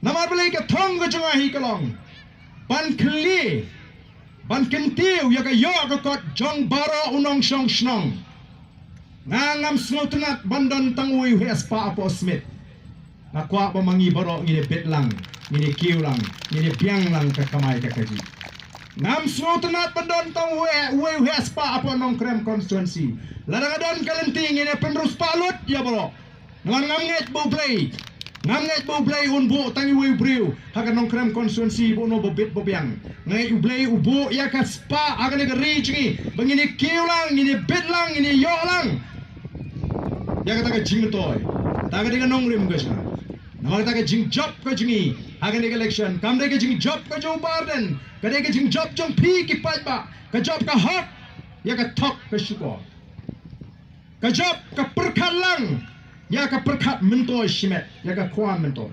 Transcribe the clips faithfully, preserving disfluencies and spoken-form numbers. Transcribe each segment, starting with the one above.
Namar balei ka thong ka jong nga hi ka long ban khlieh, ban kyntiew ïa ka ïoh ka kot jong baroh u nongshong shnong. Nga ngam sngewtynnat ban don tang uwei u heh spah hapoh Smit. Nga kwah ba ma ngi baroh ngin ïa bit lang, ngin ïa kiew lang, ngin ïa biang lang ka kamai ka kajih. Ngam sngewtynnat ban don tang uwei, uwei u heh spah hapoh Nongkrem constituency. Lada nga don ka lynti ngin ïa pynroi spah lut ïa baroh. Namar ngam ngeit ba U Blei, ngam ngeit ba U Blei un buh tang uwei u briew ha ka Nongkrem constituency ba uno ba bit ba biang. Nga ngeit U Blei u buh ïa ka spah ha kane ka ri jong ngi ba ngin ïa kiew lang, ngin ïa bit lang, ngin ïa ïoh lang ïa kata ka jingmyntoi. Kata ka dei ka nongrim ka jong nga. Namar kata ka jingjop ka jong ngi ha kane ka election kam dei ka jingjop ka jong u Bah Ardent, ka dei ka jingjop jong phi ki paidbah. Ka jop ka hok ïa ka thok ka shukor. Ka jop ka pyrkhat lang ïa ka pyrkhat myntoi shimet, ïa ka khwan myntoi.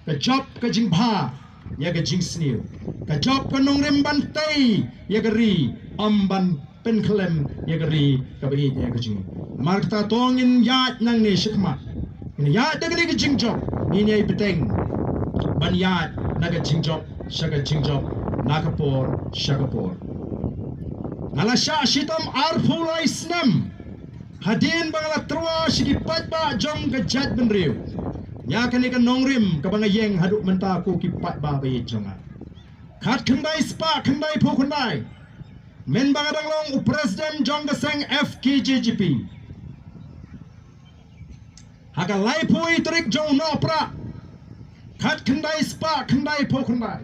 Ka jop ka jingbha ïa ka jingsniew. Ka jop ka nongrim ban tei ïa ka ri, ym ban pynkhlem ïa ka ri kaba ïeit ïa ka jong ngi. Namar kata to ngin ïaid nangne shakhmat. Ngin ïaid da kane ka jingjop, ngin ïai bteng ban ïaid na ka jingjop sha ka jingjop, na ka por sha ka por. Nga la shah shitom arphew lai snem hadien ba nga la tyrwa sha ki paidbah jong ka jaitbynriew ïa kane ka nongrim kaba nga ïeng haduh mynta ko ki paidbah ba ïeit jong nga. Khatkhyndai spah khyndaiphew khyndai, mynba nga dang long u president jong ka seng F K J G P. Ha ka laiphew tarik jong u Nohprah, khatkhyndai spah khyndaiphew khyndai,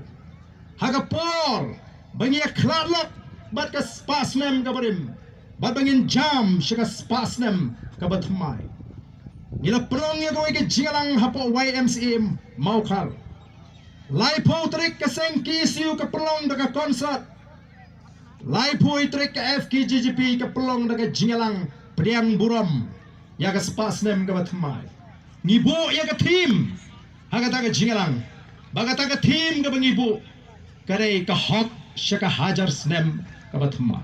ha ka por ba ngi ïa khlad lok bad ka spah snem kaba rim bad ba ngin jam sha ka spah snem kaba thymmai, ngi la pynlong ïa kawei ka jingïalang hapoh Y M C A Mawkhar. Laiphew tarik ka seng K S U ka pynlong da ka concert. Laiphew tarik ka F K J G P ka pynlong da ka jingïalang pdiang burom ïa ka spah snem kaba thymmai. Ngi buh ïa ka theme ha kata ka jingïalang, ba kata ka theme kaba ngi buh ka dei ka hok sha ka hajar snem kaba thymmai.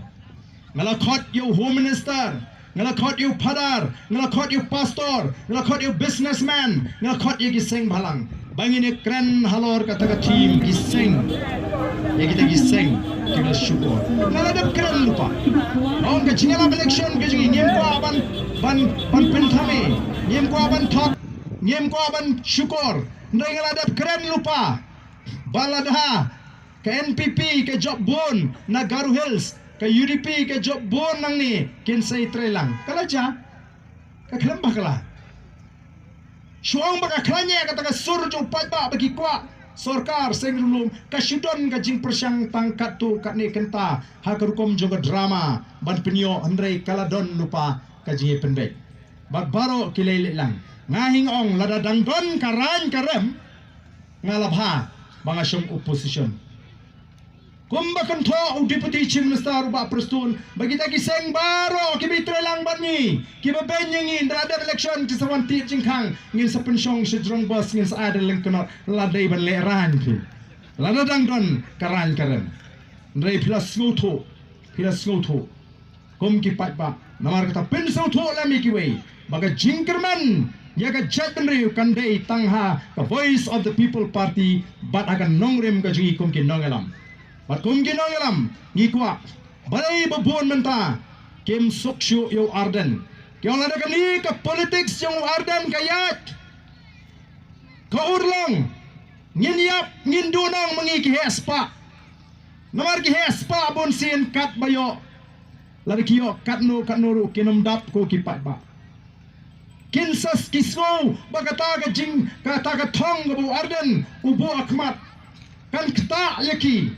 Nga la khot ïa u Home Minister, nga la khot ïa u Phadar, nga la khot ïa u Pastor, nga la khot ïa u businessman, nga la khot ïa ki seng bhalang ba ngin ïa kren halor kata ka theme, ki seng, ïa kita ki seng kiba la shukor. Nga la dep kren lypa. Ong ka jingïalap election ka jong ngi, ngim kwah ban, ban, ban pynthame, ngim kwah ban thok, ngim kwah ban shukor. Hynrei nga la dep kren lypa ba lada ka N P P ka jop bun na Garo Hills, ka U D P ka jop bun nangne, kin sa ïatrei lang. Ka la jia? Ka khlem bakla. Shu ong ba ka khlaiñ ïa kata ka sur jong u paidbah ba ki kwah sorkar seng ryllum, ka shu don ka jingpyrshang tang katto katne kynta ha ka rukom jong ka drama ban pynïoh, hynrei ka la don lypa ka jingïapynbeit. Bad baroh ki leit leit lang. Nga hi nga ong lada dang don ka raiñ ka rem, nga la bha ba nga shong opposition. Kumba kynthoh u Deputy Chief Minister u Bah Prestone ba kita ki seng baroh kiba ïatrei lang bad ngi, kiba beiñ ïa ngi, hynda la dep election ki sa wan tied jingkhang, ngin sa pynshong sha jrong bus, ngin sa ai da lyngknot, la dei ban lehraiñ phi lada dang don ka raiñ ka rem. Hynrei phi la sngewthuh, phi la sngewthuh kum ki paidbah. Namar kata pynsngewthuh lem ïa kiwei ba ka jingkyrmen ïa ka jaitbynriew kan dei tang ha ka Voice of the People Party bad ha ka nongrim ka jong ngi kum ki nongïalam. Bad kum ki nongïalam ngi kwah, balei ba bun mynta kim suk shuh ïa u Ardent? Ki ong lada kane ka politics jong u Ardent ka ïaid, ka urlong, ngin ïap, ngin duh nong ma ngi ki heh spah. Namar ki heh spah bun sien katba ïoh, lada ki ïoh katno katno ruh kin ym dap ko ki paidbah. Kin sa ki sngew ba kata ka jing, kata ka thong kaba u Ardent u buh ha khmat kan ktah ïa ki.